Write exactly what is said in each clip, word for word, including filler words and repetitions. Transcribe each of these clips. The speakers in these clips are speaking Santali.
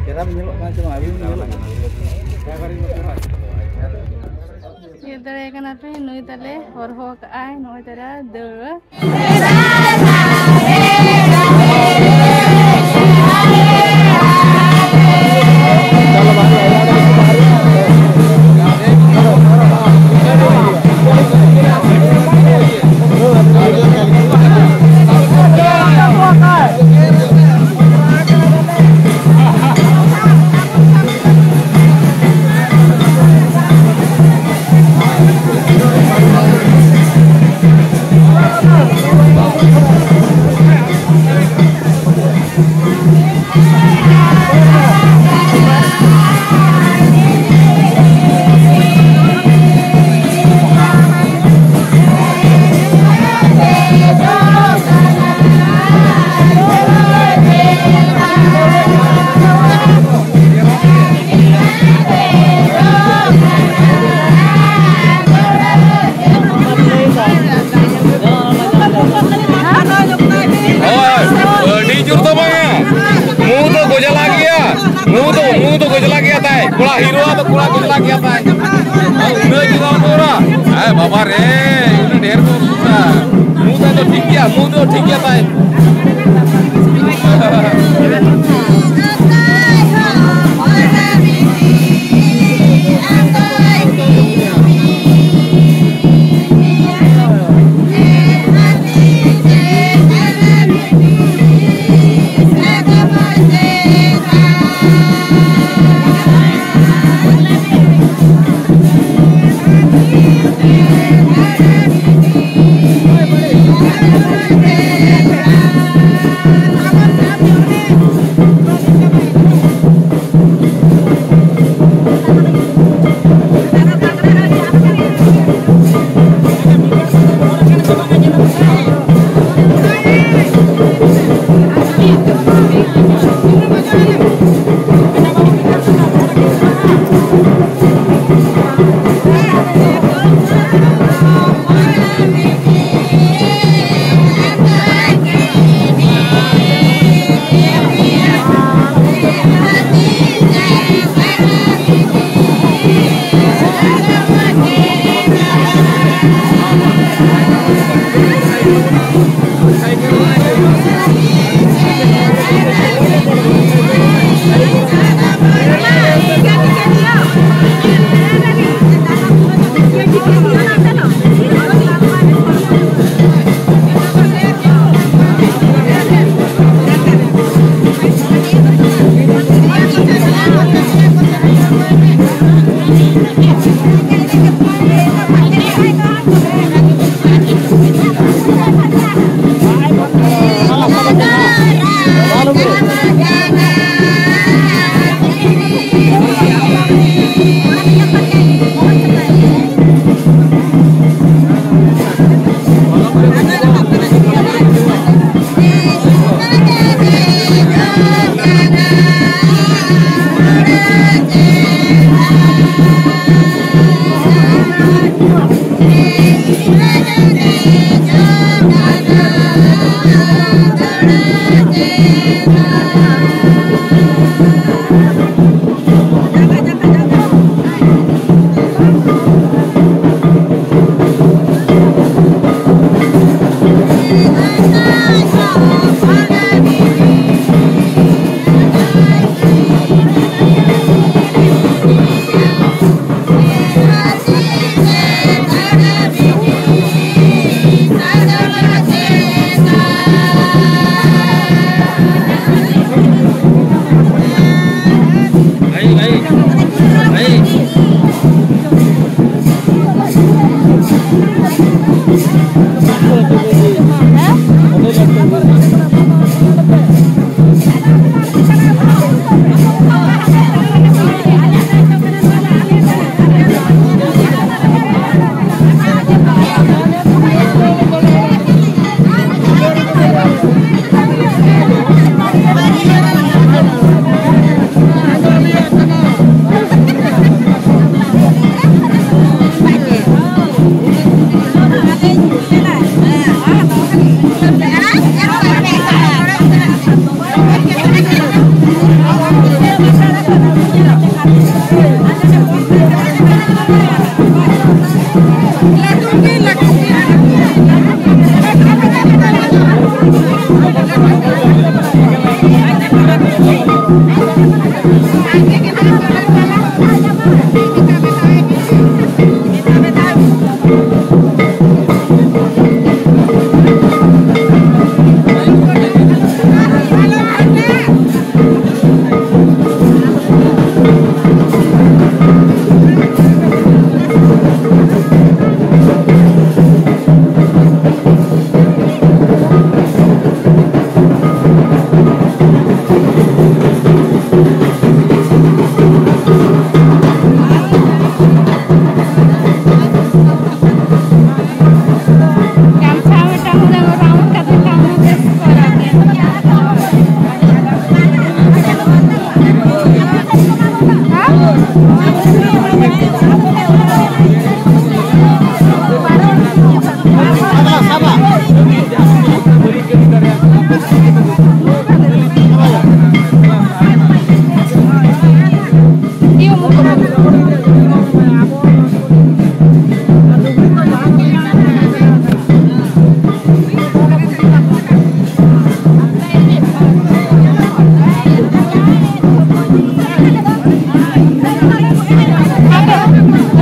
ᱪᱮᱦᱨᱟ ᱵᱤᱱ ᱧᱮᱞᱚᱜ ᱠᱟᱱᱟ ᱪᱮ ᱵᱟᱝ? ᱟᱹᱵᱤᱱ ᱵᱤᱱ ᱧᱮᱞᱚᱜ ᱠᱟᱱᱟ᱾ ᱪᱮᱫ ᱫᱟᱲᱮᱭᱟᱜ ᱠᱟᱱᱟ ᱯᱮ? ᱱᱩᱭ ᱛᱟᱞᱮ ᱦᱚᱨᱦᱚ ᱠᱟᱜᱼᱟᱭ, ᱱᱚᱜᱼᱚᱭ ᱛᱟᱨᱟ ᱫᱟᱹᱲ᱾ ᱦᱳᱭ, ᱟᱹᱰᱤ ᱡᱳᱨ ᱫᱚ ᱵᱟᱝᱟ᱾ ᱢᱩ ᱫᱚ ᱜᱚᱡᱞᱟ ᱜᱮᱭᱟ᱾ ᱢᱩ ᱫᱚ, ᱢᱩ ᱫᱚ ᱜᱚᱡᱞᱟ ᱜᱮᱭᱟ ᱛᱟᱭ᱾ ᱠᱚᱲᱟ ᱦᱤᱨᱳᱣᱟᱜ ᱫᱚ ᱠᱚᱲᱟ ᱜᱚᱡᱞᱟ ᱜᱮᱭᱟ ᱛᱟᱭ᱾ ᱩᱱᱟᱹᱜ ᱡᱳᱨ ᱫᱚ ᱵᱟᱝᱟ᱾ ᱦᱮᱸ ᱵᱟᱵᱟ ᱨᱮ, ᱩᱱᱟᱹᱜ ᱰᱷᱮᱨ ᱫᱚ ᱵᱟᱝᱟ᱾ ᱢᱩ ᱛᱟᱭ ᱫᱚ ᱴᱷᱤᱠ ᱜᱮᱭᱟ, ᱢᱩ ᱫᱚ ᱴᱷᱤᱠ ᱜᱮᱭᱟ ᱛᱟᱭ᱾ ᱜᱟᱢᱪᱷᱟ ᱢᱤᱫᱴᱟᱝ ᱦᱩᱱᱟᱹᱝ round ᱠᱟᱛᱮ ᱠᱷᱟᱱ ᱦᱚᱸ ᱵᱮᱥ ᱠᱚᱜᱼᱟ᱾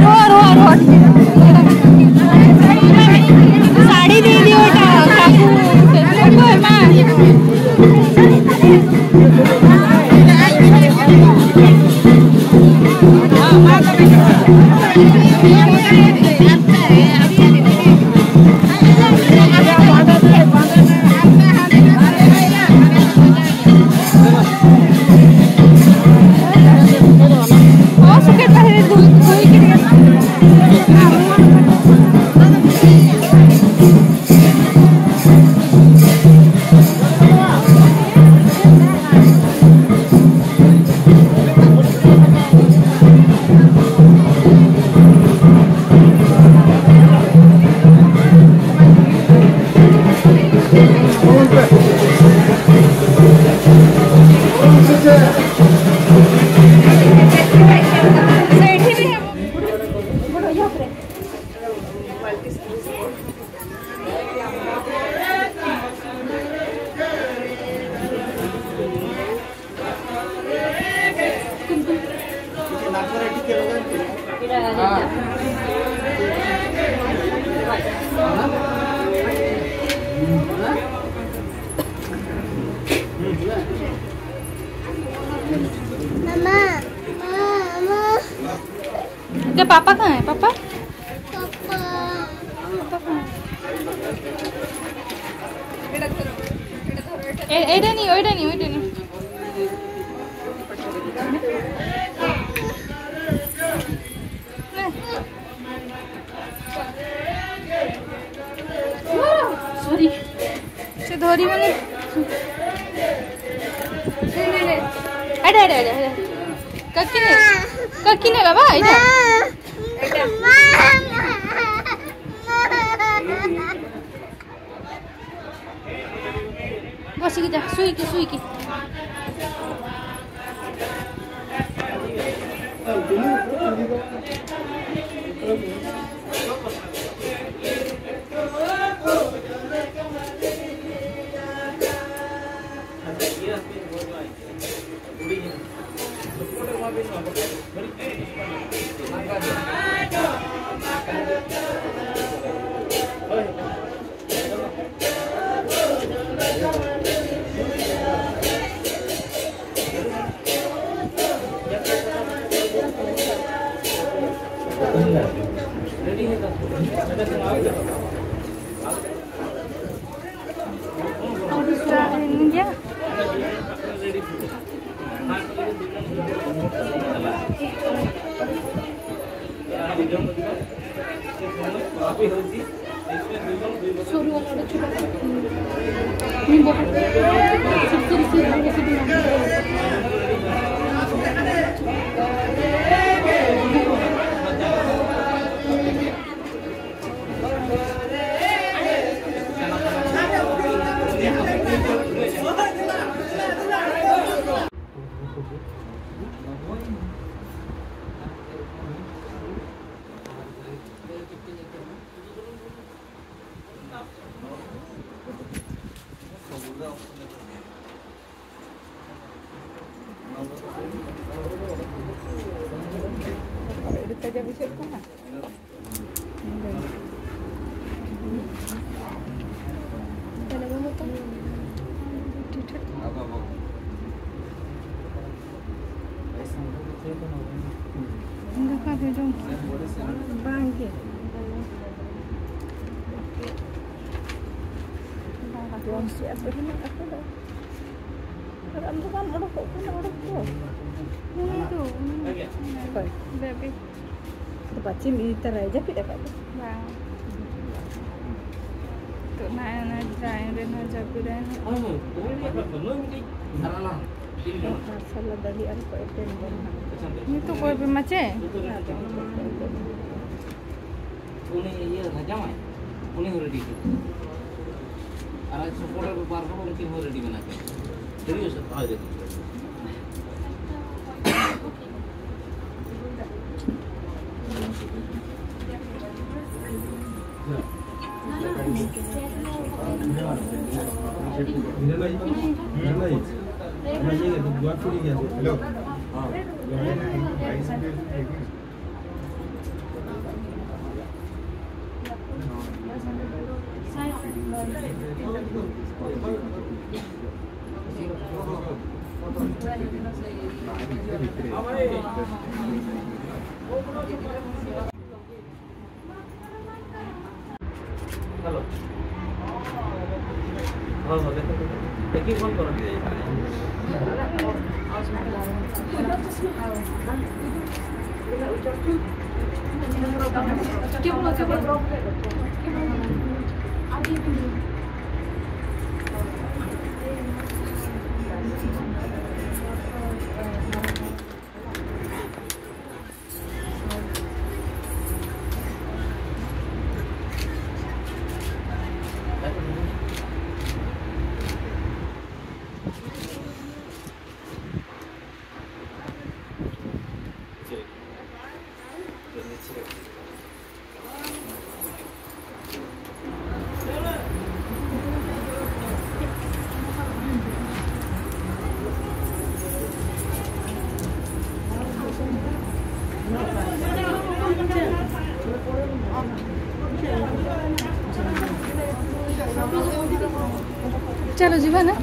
ᱨᱩᱣᱟᱹᱲ, ᱨᱩᱣᱟᱹᱲ, ᱨᱩᱣᱟᱹᱲ᱾ ᱥᱟᱹᱲᱤ ᱫᱤᱭᱮ ᱫᱤᱭᱮ ᱚᱴᱟ ᱠᱟᱠᱩ ᱥᱮ ᱪᱮᱫ ᱠᱚ ᱮᱢᱟ? मम्मा, मम्मा। क्या पापा कहाँ है? पापा, पापा कहाँ है? ए, ए, डैनी, ओए डैनी, ओए डैनी। ले। सॉरी। से धरी माने। ले, ले, ले। अरे, अरे, अरे, अरे। कक्की ने, कक्की ने लबा, इधर। बस, इधर, सुई की, सुई की। ᱵᱩᱡᱷᱟᱹᱜ ᱠᱟᱱᱟ᱾ ᱛᱟᱦᱞᱮ ᱵᱟᱹᱱᱩᱜ ᱛᱟᱢᱟ? ᱴᱷᱤᱠ ᱴᱷᱟᱠ᱾ ᱫᱟᱠᱟ ᱯᱮ ᱡᱚᱢ ᱠᱮᱫᱟ? ᱵᱟᱝ ᱜᱮ᱾ ᱡᱚᱢ ᱠᱮᱫᱟ ᱯᱮ ᱦᱩᱱᱟᱹᱝ ᱟᱯᱮ ᱫᱚ? ᱟᱨ ᱟᱢ ᱫᱚ ᱵᱟᱢ ᱚᱰᱚᱠᱚᱜ ᱠᱟᱱᱟ ᱚᱰᱚᱠ ᱫᱚ᱾ ᱱᱩᱭ ᱫᱚ, ᱚᱠᱚᱭ? ᱵᱮᱵᱤ᱾ ᱟᱫᱚ ᱵᱟᱪᱤᱢ ᱤᱫᱤ ᱛᱟᱨᱟᱭᱟ, ᱡᱟᱹᱯᱤᱫ ᱟᱠᱟᱫ ᱫᱚ? ᱵᱟᱝ᱾ ᱱᱤᱛᱚᱜ ᱱᱟᱦᱟᱜ ᱚᱱᱟ ᱡᱟᱭ ᱨᱮ ᱱᱟᱦᱟᱜ ᱡᱟᱹᱯᱤᱫᱟᱭ ᱱᱟᱦᱟᱜ᱾ ᱦᱳᱭ, ᱦᱳᱭ, ᱦᱳᱭ, ᱦᱳᱭ, ᱦᱳᱭ, ᱟᱨ ᱟᱞᱟᱝ ᱛᱤᱱ ᱡᱚᱱ? ᱟᱨ ᱥᱟᱞᱟ ᱫᱟᱲᱮ ᱟᱨ ᱠᱚ ᱮᱯᱮᱢ ᱜᱚᱫ ᱱᱟᱦᱟᱜ᱾ ᱱᱤᱛᱚᱜ ᱠᱚ ᱮᱯᱮᱢᱟ ᱪᱮ? ᱩᱱᱤ ᱤᱭᱟᱹ ᱡᱟᱶᱟᱭ, ᱩᱱᱤ ᱦᱚᱸ ᱨᱮᱰᱤ ᱠᱟᱱᱟ᱾ ᱟᱨ ᱟᱡ ᱥᱚᱯᱚᱴ ᱨᱮ ᱵᱟᱨ ᱦᱚᱲ, ᱩᱱᱠᱤᱱ ᱦᱚᱸ ᱨᱮᱰᱤ ᱢᱮᱱᱟᱜ ᱠᱤᱱᱟ᱾ ᱨᱮᱰᱤ ᱥᱮ? ᱦᱳᱭ, ᱨᱮᱰᱤ᱾ Hello. Hello. हाँ, हाँ, देखो, देखो। एक ही फोन करो। ଚାଲ ଯିବା ନା।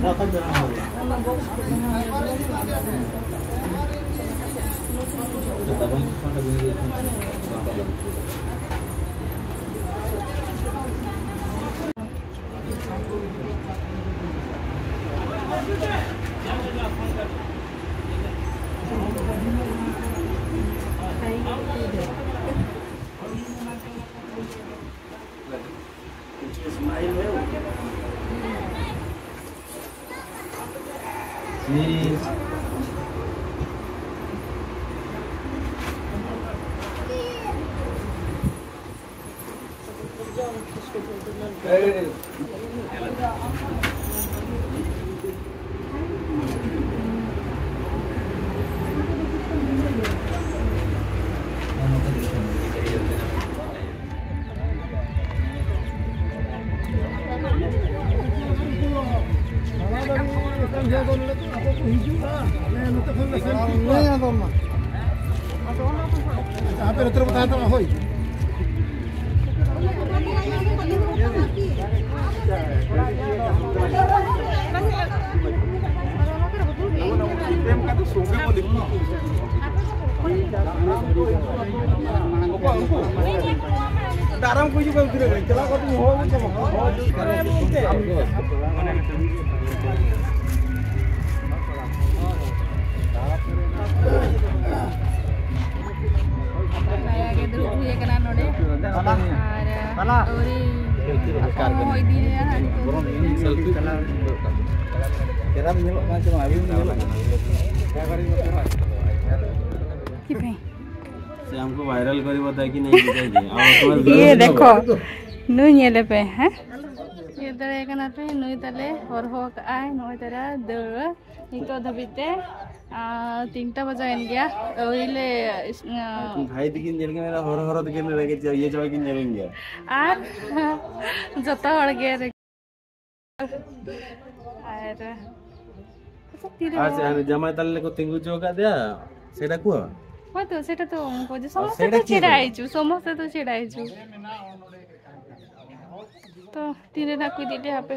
ᱟᱯᱮ ᱱᱚᱛᱮ ᱨᱮ ᱛᱟᱦᱮᱸ ᱛᱟᱢᱟ, ᱦᱳᱭ᱾ ᱫᱟᱨᱟᱢ ᱠᱚ ᱦᱤᱡᱩᱜ ᱠᱟᱱ ᱜᱤᱫᱽᱨᱟᱹ ᱠᱚ ᱪᱟᱞᱟᱣ ᱠᱟᱛᱮ ᱦᱚᱦᱚ ᱟᱹᱜᱩ ᱠᱚᱢᱟ᱾ ᱦᱚᱦᱚ ᱟᱹᱜᱩ ᱠᱚᱢᱟ᱾ ᱱᱟᱭᱟ ᱜᱮ ᱫᱩᱲᱩᱵ ᱦᱩᱭ ᱟᱠᱟᱱᱟ ᱱᱚᱰᱮ᱾ ᱟᱨ ᱟᱹᱣᱨᱤ ᱦᱚᱦᱚ ᱤᱫᱤᱭᱟ ᱦᱟᱸᱜ ᱱᱤᱛᱚᱜ ᱫᱷᱟᱹᱵᱤᱡ ᱛᱮ᱾ ᱪᱮᱦᱨᱟ ᱧᱮᱞᱚᱜ ᱠᱟᱱᱟ ᱪᱮ ᱵᱟᱝ? ᱟᱹᱵᱤᱱ ᱧᱮᱞᱚᱜ ᱠᱟᱱᱟ? ᱪᱮᱫ ᱯᱮ? से हमको वायरल करी बताया कि नहीं दिखाई दे। अब अपना ये देखो, ᱱᱩᱭ ᱧᱮᱞᱮ ᱯᱮ, ᱦᱮᱸ? ᱧᱮᱞ ᱫᱟᱲᱮᱭᱟᱭ ᱠᱟᱱᱟ ᱯᱮ, ᱱᱩᱭ ᱛᱟᱞᱮ ᱦᱚᱨᱦᱚ ᱠᱟᱜᱼᱟᱭ, ᱱᱚᱜᱼᱚᱭ ᱛᱟᱨᱟ ᱫᱟᱹᱲ᱾ ᱱᱤᱛᱚᱜ ᱫᱷᱟᱹᱵᱤᱡ ᱛᱮ, ᱟᱨ, ᱛᱤᱱᱴᱟ ᱵᱟᱡᱟᱣᱮᱱ ᱜᱮᱭᱟ, ᱟᱹᱣᱨᱤ ᱞᱮ ᱤᱥ-, ᱟᱸ, ᱵᱷᱟᱭ ᱛᱤᱠᱤᱱ ᱧᱮᱞ ᱠᱮᱫ ᱢᱮᱭᱟ, ᱦᱚᱨ ᱦᱚᱨ ᱛᱤᱠᱤᱱ ᱨᱮᱸᱜᱮᱡ ᱪᱟᱵᱟ, ᱤᱭᱟᱹ ᱪᱟᱵᱟ ᱠᱤᱱ ᱧᱮᱞᱮᱱ ᱜᱮᱭᱟ᱾ ᱟᱨ ᱡᱚᱛᱚ ᱦᱚᱲ ᱜᱮ ᱨᱮᱸᱜᱮᱡ᱾ ᱟᱨ ᱟᱪᱪᱷᱟ, ᱛᱤᱨᱮ ᱟᱨ ᱡᱟᱢᱟᱭ ᱛᱟᱞᱮ ᱠᱚ ᱛᱤᱸᱜᱩ ᱦᱚᱪᱚ ᱟᱠᱟᱫ ᱫᱮᱭᱟ, ᱥᱮ ᱰᱟᱠᱩᱣᱟ? ᱦᱳᱭ ᱛᱚ, ᱥᱮᱴᱟ ᱛᱚ ᱩᱱᱠᱩ ᱡᱮ ᱥᱚᱢᱚᱥᱛᱟ ᱛᱚ ᱪᱮᱫ ᱪᱷᱮᱲᱟ ᱦᱤᱡᱩᱜ, ᱥᱚᱢᱚᱥᱛᱟ ᱛᱚ ᱪᱷᱮᱲᱟ ᱦᱤᱡᱩᱜ᱾ ᱛᱚ ᱛᱤᱱ ᱨᱮ ᱱᱟᱜ ᱠᱚ ᱤᱫᱤ ᱞᱮᱭᱟ ᱦᱟᱯᱮ᱾